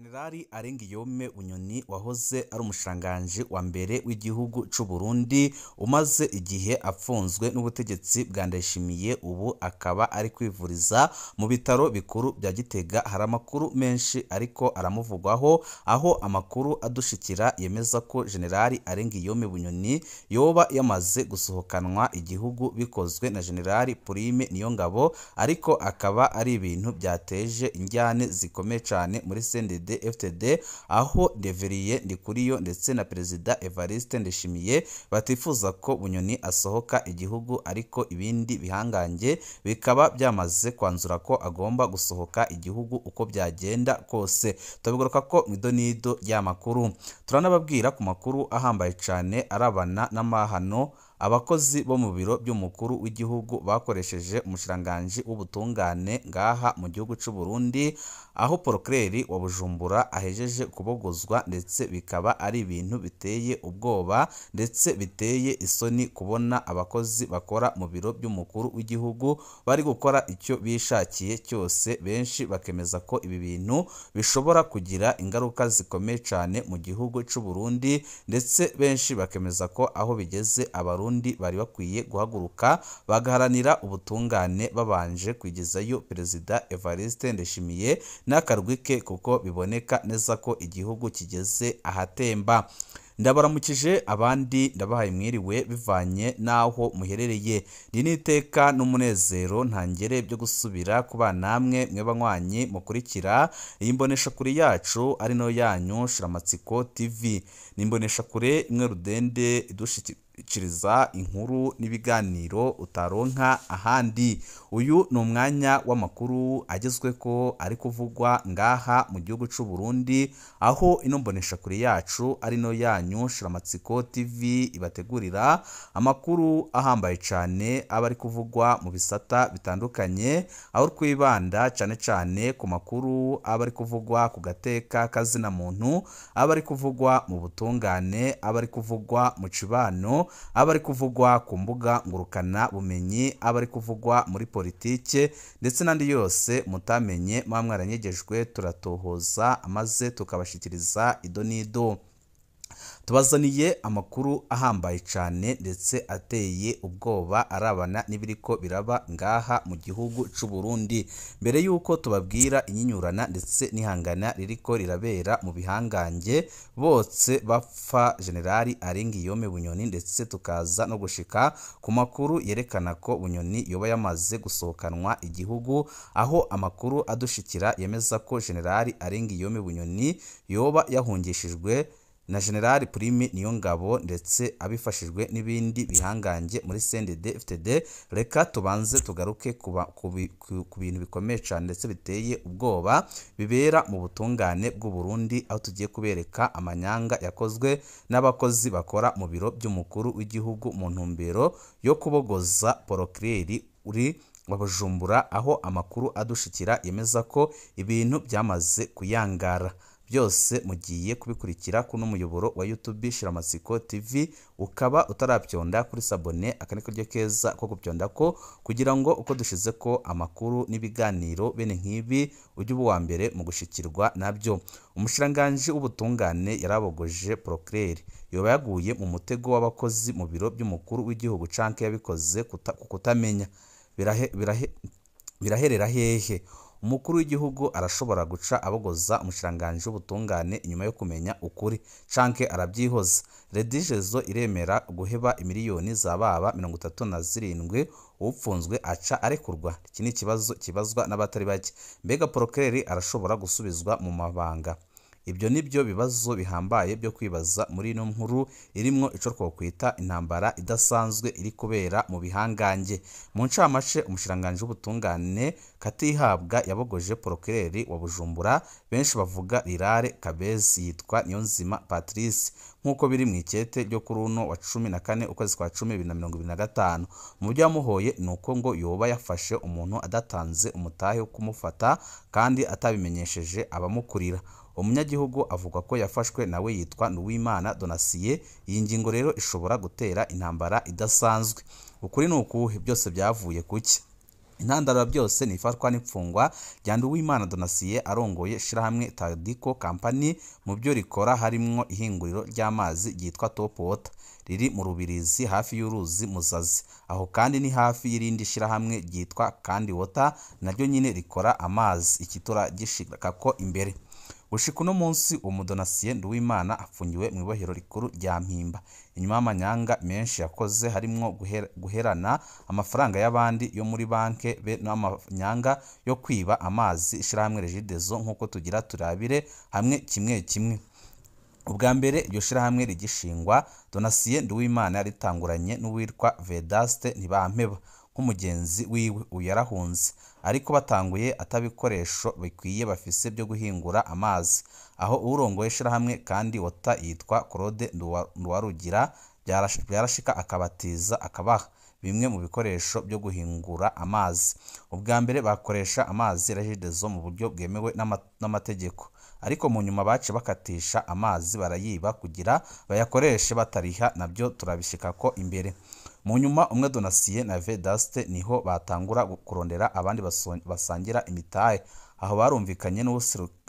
Jenerali Arengiyome Bunyoni wahoze ari umushikiranganji wa mbere w'igihugu c'u Burundi umaze igihe apfunzwe n'ubutegetsi bwa Ndayishimiye, ubu akaba ari kwivuriza mu bitaro bikuru bya Gitega. Hari amakuru menshi ariko aramuvugwaho, aho amakuru adushikira yemeza ko Jenerali Arengiyome Bunyoni yoba yamaze gusohokanwa igihugu bikozwe na Jenerali Prime Niyongabo, ariko akaba ari ibintu byateje injyane zikomeye cane muri CNDD FDD, aho Ndeveriye Ndikuriyo ndetse na Perezida Evariste Ndayishimiye batifuza ko Bunyoni asohoka igihugu, ariko ibindi bihangange bikaba byamaze kwanzura ko agomba gusohoka igihugu uko byagenda kose. Tubigaruka ko mu idonido ry'amakuru turanababwira ku makuru ahambaye cane arabana n'amahano abakozi bo mu biro by'umukuru w'igihugu bakoresheje umushikiranganji w'ubutungane ngaha mu gihugu c'u Burundi, aho Procureur wa Bujumbura ahejeje kubogozwa, ndetse bikaba ari ibintu biteye ubwoba ndetse biteye isoni kubona abakozi bakora mu biro by'umukuru w'igihugu bari gukora icyo bishakiye cyose. Benshi bakemeza ko ibi bintu bishobora kugira ingaruka zikomeye cane mu gihugu c'u Burundi, ndetse benshi bakemeza ko aho bigeze Abarundi bari bakwiye guhaguruka bagaharanira ubutungane babanje kwigezayo Perezida Evariste Ndayishimiye n'akarwi ke, kuko biboneka neza ko igihugu kigeze ahatemba. Ndabaramukije abandi ndabahaye mwiriwe bivanye n'aho muherereye. Ndi n'iteka n'umunezero ntangere byo gusubira kuba namwe mwe banywanyi mukurikira iyi mboneshakure yacu ari no yanyu Shiramatsiko TV. Ni imboneshakure imwe rudende idushikiriza inkuru n'ibiganiro utaronka ahandi. Uyu ni umwanya w'amakuru agezweko ari kuvugwa ngaha mu gihugu c'u Burundi, aho ino mboneshakure yacu ari no yanyu Shiramatsiko TV ibategurira amakuru ahambaye cane aba ari kuvugwa mu bisata bitandukanye, aho twibanda cane cane ku makuru aba ari kuvugwa ku gateka kazina muntu, aba ari kuvugwa mu butungane, aba ari kuvugwa mu cibano, aba ari kuvugwa ku mbuga ngurukana bumenyi, aba ari kuvugwa muri politike ndetse n'andi yose mutamenye muba mwaranyegejwe, turatohoza maze tukabashikiriza idonido. Tubazaniye amakuru ahambaye cane ndetse ateye ubwoba arabana n'ibiriko biraba ngaha mu gihugu c'u Burundi. Mbere yuko tubabwira inyinyurana ndetse n'ihangana ririko rirabera mu bihangange bose bapfa Jenerali Arengiyome Bunyoni, ndetse tukaza no gushika ku makuru yerekana ko Bunyoni yoba yamaze gusohokanwa igihugu, aho amakuru adushikira yemeza ko Jenerali Arengiyome Bunyoni yoba yahungishijwe na Jenerali Prime Niyongabo ndetse abifashijwe n'ibindi bihangange muri CNDD FDD. Reka tubanze tugaruke ku bintu bikomeye cane ndetse biteye ubwoba bibera mu butungane bw'u Burundi, aho tugiye kubereka amanyanga yakozwe n'abakozi bakora mu biro by'umukuru w'igihugu mu ntumbero yo kubogoza Procureur uri wa Bujumbura, aho amakuru adushikira yemeza ko ibintu byamaze kuyangara. Byose mugiye kubikurikira kuno muyoboro wa YouTube Shiramatsiko TV, ukaba utarabyonda kuri sabone aka ni karyo keza ko kubyonda ko kugira ngo uko dushize ko amakuru n'ibiganiro bene nk'ibi ujye uba uwa mbere mu gushikirwa nabyo. Umushikiranganji w'ubutungane yarabogoje Procureur, yoba yaguye mu mutego w'abakozi mu biro by'umukuru w'igihugu canke yabikoze ku kutamenya. Biraherera hehe? Umukuru w'igihugu arashobora guca abogoza umushikiranganji w'ubutungane inyuma yo kumenya ukuri canke arabyihoza. Redigezo iremera guheba imiliyoni za baba 37 upfunzwe aca arekurwa. Iki ni ikibazo kibazwa n'abatari bake. Mbega Procureur arashobora gusubizwa mu mabanga? Ibyo nibyo bibazo bihambaye byo kwibaza muri ino nkuru irimwo ico twokwita intambara idasanzwe iri kubera mu bihangange. Mu ncamake, umushikiranganji w'ubutungane Katihabwa yabogoje Procureur wa Bujumbura, benshi bavuga Rirare Kabezi, yitwa Niyonzima Patrice, nk'uko biri mu ikete ryo kuri uno wa 14 ukwezi kwa 10 2025. Mu byo yamuhoye ni uko ngo yoba yafashe umuntu adatanze umutahe wo kumufata kandi atabimenyesheje abamukurira. Umunyagihugu avuga ko yafashwe nawe yitwa Nduwimana Donatien. Iyi ngingo rero ishobora gutera intambara idasanzwe. Ukuri ni ukuhe? Byose byavuye kuki? Intandaro byose ni ifatwa n'imfungwa rya Nduwimana Donatien arongoye ishirahamwe Tadiko Company. Mu byo rikora harimwo ihinguriro ry'amazi ryitwa Top Water riri mu Rubirizi hafi y'uruzi Muzazi. Aho kandi ni hafi y'irindi shirahamwe ryitwa Kandi Water naryo nyine rikora amazi. Iki turagishikako imbere. Gushika uno munsi uwo Donatien Nduwimana afungiwe mu ibohero rikuru rya Mpimba inyuma y'amanyanga menshi yakoze, harimwo guherana amafaranga y'abandi yo muri banke be n'amanyanga yo kwiba amazi ishirahamwe Regideso, nk'uko tugira turabire hamwe kimwe kimwe. Ubwa mbere iryo shirahamwe rigishingwa, Donatien Nduwimana yaritanguranye n'uwitwa Vedaste Ntibampeba nk'umugenzi wiwe. Uyu yarahunze ariko batanguye atabikoresho bikwiye bafise byo guhingura amazi. Aho urongoye ishirahamwe Kandi Water yitwa Claude Nduwarugira byarashika akabatiza akabaha bimwe mu bikoresho byo guhingura amazi. Ubwa mbere bakoresha amazi Regideso mu buryo bwemewe n'amategeko, ariko mu nyuma bace bakatisha amazi barayiba kugira bayakoreshe batariha, nabyo turabishikako imbere. Mu nyuma umwe Donatien na Vedaste niho batangura kurondera abandi basangira imitahe. Aho barumvikanye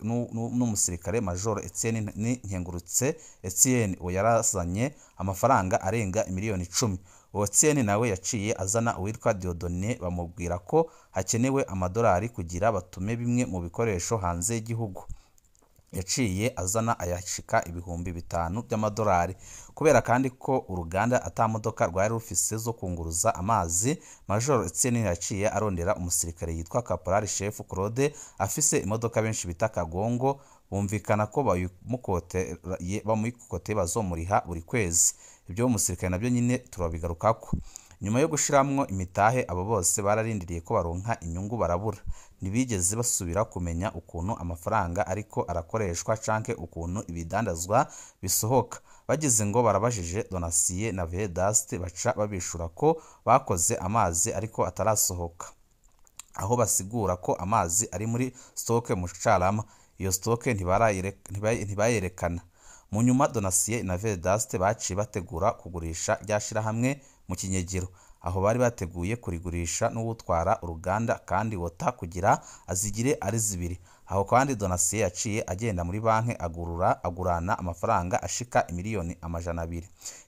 n'umusirikare Major Etienne Nkengurutse Etienne, uwo yarazanye amafaranga arenga miliyoni 10. Uwo Etienne nawe yaciye azana uwitwa Dieudonné, bamubwira ko hakenewe amadolari kugira batume bimwe mu bikoresho hanze y'igihugu. Yaciye azana ayashika 5000 by'amadolari. Kubera kandi ko uruganda atamodoka rwari rufise zo kunguruza amazi, Major Etienne yaciye arondera umusirikare yitwa Caporal Chef Claude afise imodoka benshi bita Kagongo, bumvikana ko bamukote bazomuriha buri kwezi. Ibyo umusirikare nabyo nyine turabigarukako. Nyuma yo gushiramwo imitahe, abo bose bararindiriye ko baronka inyungu barabura. Ntibigeze basubira kumenya ukuntu amafaranga ariko arakoreshwa canke ukuntu ibidandazwa bisohoka. Bagize ngo barabajije Donatien na Vedaste, baca babishura ko bakoze amazi ariko atarasohoka. Aho basigura ko amazi ari muri stoke mu Carama. Iyo stoke ntibayerekana. Mu nyuma Donatien na Vedaste baciye bategura kugurisha rya shirahamwe mu kinyegero. Aho bari bateguye kurigurisha n'uwutwara uruganda Kandi Water kugira azigire ari zibiri. Aho kandi Donatien yaciye agenda muri banki agurana amafaranga ashika miliyoni 200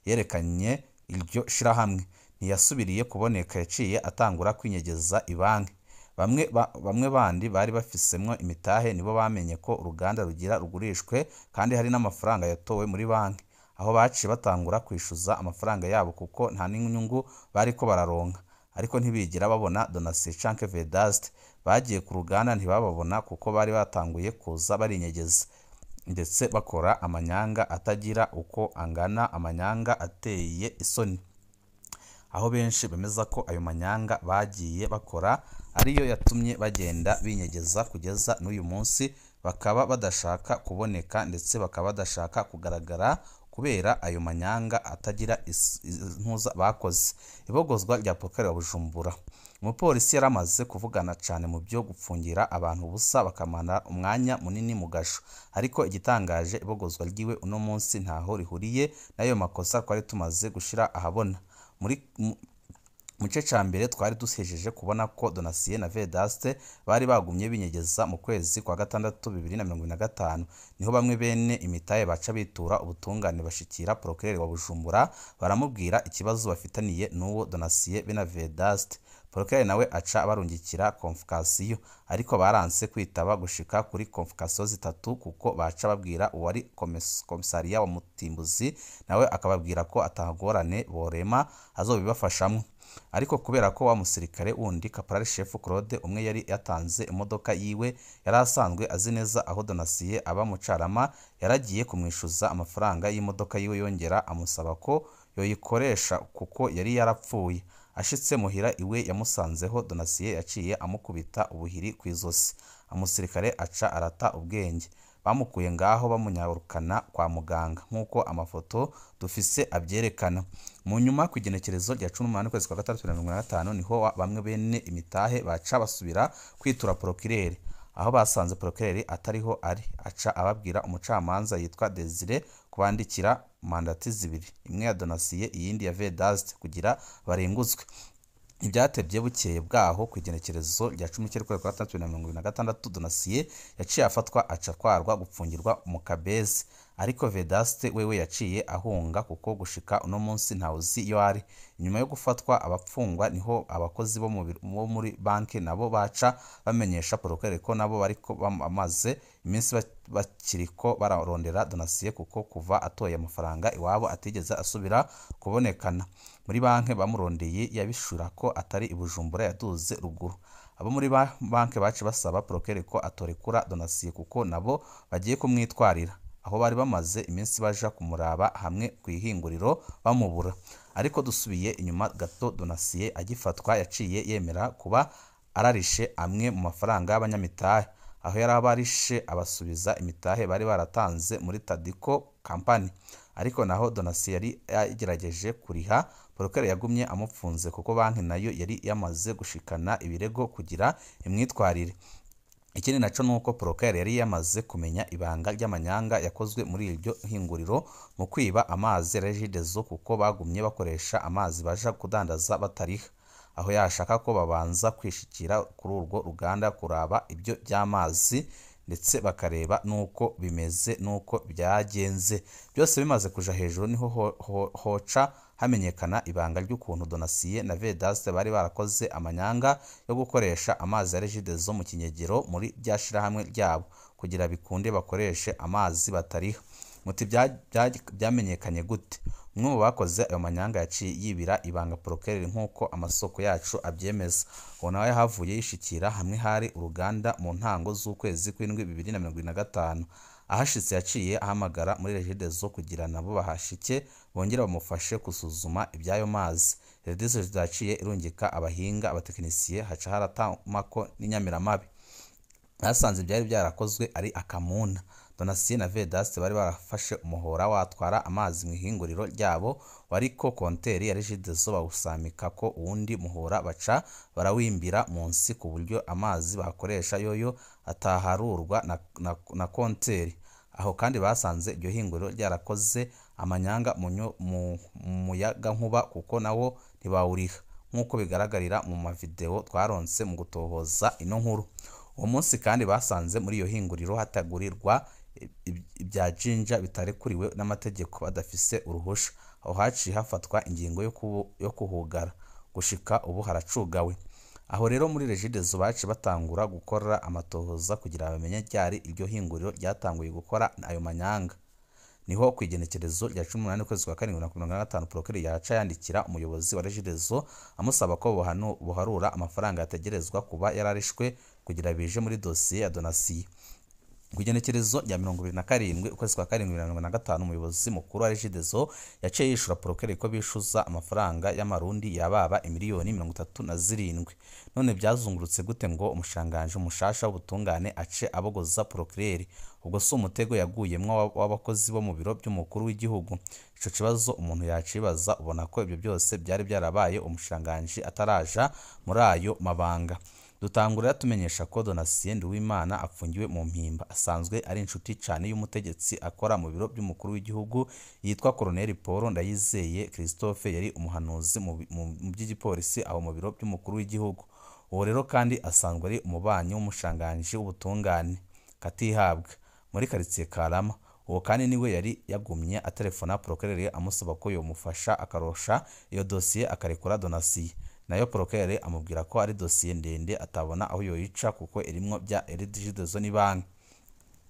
yerekanye iryo shirahamwe. Ntiyasubiriye kuboneka, yaciye atangura kwinyegeza ibanki. Bamwe bandi bari bafisemwo imitahe nibo bamenye ko uruganda rugira rugurishwe kandi hari n'amafaranga yatowe muri banki. Aho baciye batangura kwishuza amafaranga yabo kuko nta n'inyungu bariko bararonka. Ariko ntibigira babona Donatien canke Vedaste. Bagiye ku ruganda ntibababona kuko bari batanguye kuza barinyegeza, ndetse bakora amanyanga atagira uko angana, amanyanga ateye isoni. Aho benshi bemeza ko ayo manyanga bagiye bakora ariyo yatumye bagenda binyegeza kugeza n'uyu munsi, bakaba badashaka kuboneka ndetse bakaba badashaka kugaragara kubera ayo manyanga atagira intuza bakoze. Ibogozwa rya Procureur wa Bujumbura. Umupolisi yaramaze kuvugana cyane mu byo gupfungira abantu ubusa bakamara umwanya munini mu gasho, ariko igitangaje ibogozwa ryiwe uno munsi ntaho rihuriye n'ayo makosa twari tumaze gushira ahabona. Muri mu gice ca mbere twari duhejeje kubona ko Donatien na Vedaste bari bagumye binyegeza mu kwezi kwa gatandatu 2025. Niho bamwe bene imitahe baca bitura ubutungane bashikira Procureur wa Bujumbura, baramubwira ikibazo bafitaniye n'uwo Donatien be na Vedaste. Procureur nawe aca abarungikira convocation, ariko baranse kwitaba gushika kuri convocation zitatu, kuko baca babwira uwari komisariya wa Mutimbuzi, nawe akababwira ko atagorane borema azobibafashamwo. Ariko kubera ko wa musirikare wundi Caporal Chef Claude umwe yari yatanze imodoka yiwe, yari asanzwe azi neza aho Donatien aba mu Carama, yaragiye kumwishuza amafaranga y'imodoka yiwe, yongera amusaba ko yoyikoresha kuko yari yarapfuye. Ashitse muhira iwe yamusanzeho Donatien yaciye amukubita ubuhiri kw'izosi, umusirikare aca arata ubwenge. Bamukuye ngaho bamunyarukana kwa muganga nk'uko amafoto dufise abyerekana. Mu nyuma ku igenekerezo rya 18 ukwezi kwa gatandatu 2025 niho bamwe bene imitahe baca basubira kwitura Procureur. Aho basanze Procureur atariho ari, aca ababwira umucamanza yitwa Desire kubandikira mandati zibiri, imwe ya Donatien iyindi ya Vedaste kugira barengutswe. Ntibyatevye bukeye bwaho ku igenekerezo rya 19 ukwezi kwa gatandatu 2026, Donatien yaciye afatwa aca atwarwa gupfungirwa mu Kabezi, ariko Vedaste wewe yaciye ahunga kuko gushika uno munsi ntawuzi iyo ari. Inyuma yo gufatwa abapfungwa niho abakozi bo muri banki nabo baca bamenyesha procureur ko nabo bariko bamaze iminsi bakiriko bararondera Donatien, kuko kuva atoye amafaranga iwabo atigeze asubira kubonekana. Muri banki bamurondeye yabishura ko atari i Bujumbura, yaduze ruguru. Abo muri banki baci basaba procureur ko atorekura Donatien kuko nabo bagiye kumwitwarira, aho bari bamaze iminsi baja kumuraba hamwe kw'ihinguriro bamubura. Ariko dusubiye inyuma gato, Donatien agifatwa yaciye yemera kuba ararishe amwe mu mafaranga y'abanyamitahe, aho yari abarishe abasubiza imitahe bari baratanze muri Tadiko company. Ariko naho Donatien yari yagerageje kuriha, procureur yagumye amupfunze kuko banki nayo yari yamaze gushikana ibirego kugira imwitwarire. Ikindi naco nuko procureur yari yamaze kumenya ibanga ry'amanyanga yakozwe muri iryo hinguriro mu kwiba amazi Regideso, kuko bagumye bakoresha amazi baja kudandaza batariha, aho yashaka ko babanza kwishikira kuri urwo ruganda kuraba ibyo by'amazi ndetse bakareba nuko bimeze nuko byagenze. Byose bimaze kuja hejuru niho hoca hamenyekana ibanga ry'ukuntu Donatien na Vedaste bari barakoze amanyanga yo gukoresha amazi ya Regideso mu kinyegero muri rya shirahamwe ryabo kugira bikunde bakoreshe amazi batariha. Muti byamenyekanye gute? Umwe mu bakoze ayo manyanga yaciye yibira ibanga procureur nk'uko amasoko yacu abyemeza. Uwo nawe yahavuye yishikira hamwe hari uruganda mu ntango z'ukwezi kw'indwi 2025. Ahashitse yaciye ahamagara muri Regideso kugira nabo bahashike bongere bamufashe gusuzuma iby'ayo mazi. Regideso yaciye irungika abahinga, abatekinisiye, haca haratamako n'inyamiramabi. Basanze ibyari byarakozwe ari akamuna. Donatien na Vedaste bari barafashe umuhora watwara amazi mu ihinguriro ryabo wariko konteri ya Regideso, bawusamika ko uwundi muhora baca barawimbira munsi ku buryo amazi bakoresha yoyo ataharurwa na konteri. Aho kandi basanze iryo hinguriro ryarakoze amanyanga mu muyagankuba kuko nawo ntibawuriha, nk'uko bigaragarira mu mavideo twaronse mu gutohoza ino nkuru. Uwo munsi kandi basanze muri iyo hinguriro hatagurirwa ibya jinja bitarekuriwe n'amategeko badafise uruhusha. Aho haciye hafatwa ingingo yo kuhugara, gushika ubu haracugawe. Aho rero muri Regideso baciye batangura gukora amatohoza kugira bamenye ryari iryo hinguriro ryatanguye gukora ayo manyanga. Niho ku igenekerezo rya 18 ukwezi kwa karindwi 2025 procureur yaca yandikira umuyobozi wa Regideso amusaba ko buharura amafaranga yategerezwa kuba yararishwe kugira bije muri dosiye ya Donatien. Ku igenekerezo rya 27 ukwezi kwa karindwi 2025, umuyobozi mukuru wa Regideso yaciye yishura procureur ko bishuza amafaranga y'amarundi yababa imiliyoni 37. None byazungurutse gute ngo umushanganje umushasha w'ubutungane ace abogoza procureur? Ubwo si umutego yaguyemwo w'abakozi bo mu biro by'umukuru w'igihugu? Ico kibazo umuntu yacibaza, ubona ko ibyo byose byari byarabaye umushanganje ataraja muri ayo mabanga. Dutangurira tumenyesha ko Donatien Nduwimana apfungiwe mu Mpimba, asanzwe ari inshuti cyane y'umutegetsi akora mu biro by'umukuru w'igihugu yitwa Colonel Paul Ndayizeye Christophe, yari umuhanuzi mu by'igipolisi aho mu biro by'umukuru w'igihugu. Uwo rero kandi asanzwe ari umubanyi w'umushanganje w'ubutungane Katihabwa muri quartier Karama. Uwo kandi niwe yari yagumye atelefona procureur amusaba ko yomufasha akarosha iyo dosiye akarekura Donatien. Nayo procureur amubwira ko ari dosiye ndende atabona aho yoyica kuko irimwo bya Regideso ni banki.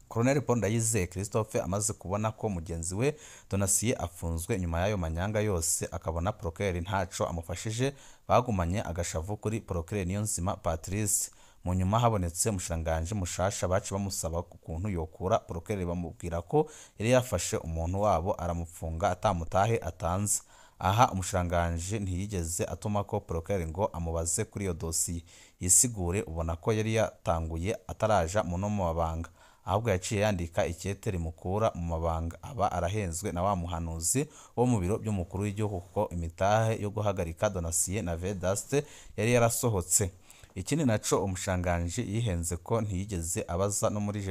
Colonel Paul Ndayizeye Christophe amaze kubona ko mugenzi we Donatien afunzwe nyuma y'ayo manyanga yose, akabona procureur ntaco amufashije, bagumanye agashavu kuri procureur Niyonzima Patrice. Mu nyuma habonetse umushanganje mushasha, baci bamusaba ukuntu yokura procureur, bamubwira ko yari yafashe umuntu wabo aramufunga atamutahe atanze. Aha umushanganje ntiyigeze atuma ko procureur ngo amubaze kuri iyo dosiye yisigure, ubona ko yari yatanguye ataraja muno mu mabanga, ahubwo yaciye yandika ikete rimukura mu mabanga, aba arahenzwe na wa muhanuzi wo mu biro by'umukuru w'igihugu kuko imitahe yo guhagarika Donatien na Vedaste yari yarasohotse. Ikindi naco umushanganje yihenze ko ntiyigeze abaza no muri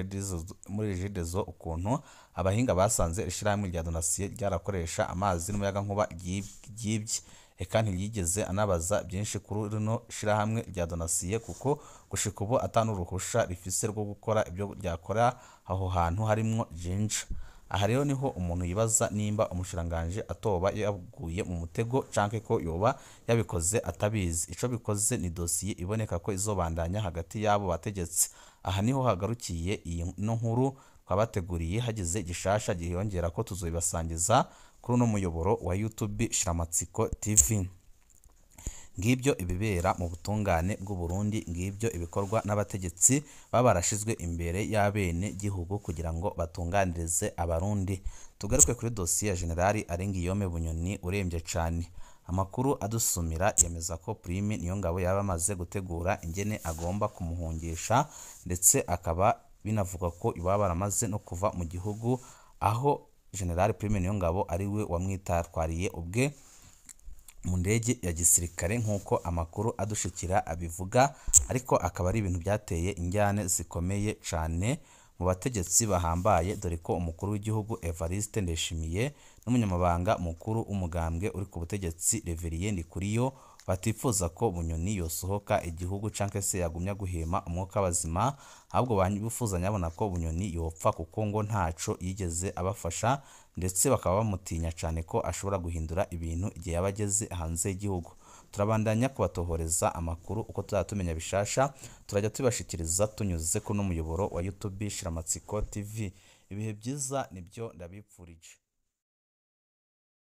Regideso ukuntu abahinga basanze ishirahamwe rya Donatien ryarakoresha amazi n'umuyagankuba ryibye. Eka ntiyigeze anabaza byinshi kuri rino shirahamwe rya Donasiye, kuko gushika ubu ata n'uruhusha rifise rwo gukora ibyo ryakora aho hantu harimwo Jinja. Aha rero niho umuntu yibaza nimba umushikiranganji atoba yaguye mu mutego canke ko yoba yabikoze atabizi. Ico bikoze ni dosiye iboneka ko izobandanya hagati y'abo bategetsi. Aha niho hagarukiye iyi no nkuru twabateguriye, hagize gishasha gihiyongera ko tuzobibasangiza kuri uno muyoboro wa YouTube Shiramatsiko TV. Ngibyo ibibera mu butungane bw'u Burundi, ngibyo ibikorwa n'abategetsi baba barashizwe imbere y'abene gihugu kugira ngo batunganirize abarundi. Tugaruke kuri dosiye ya Generali Arengiyome Bunyoni urembye cane. Amakuru adusumira yemeza ko Prime Niyongabo yaba amaze gutegura ingene agomba kumuhungisha, ndetse akaba binavugwa ko baba baramaze no kuva mu gihugu, aho General Prime Niyongabo ari we wamwitatwariye ubwe mu ndege ya gisirikare nk'uko amakuru adushikira abivuga, ariko akaba ari ibintu byateye injyane zikomeye cane mu bategetsi bahambaye, dore ko umukuru w'igihugu Evariste Ndayishimiye n'umunyamabanga mukuru w'umugambwe uri ku butegetsi Reverien Ndikuriyo batifuza ko Bunyoni yosohoka igihugu canke se yagumya guhema umwuka w'abazima, ahubwo bifuza nyabona ko Bunyoni yopfa kuko ngo ntaco yigeze abafasha, ndetse bakaba bamutinya cane ko ashobora guhindura ibintu igihe yaba ageze hanze y'igihugu. Turabandanya kubatohoreza amakuru uko tuzajya tumenya bishasha, turajya tubashikiriza tunyuze kuri uno muyoboro wa YouTube Shiramatsiko TV. Ibihe byiza nibyo ndabipfurije.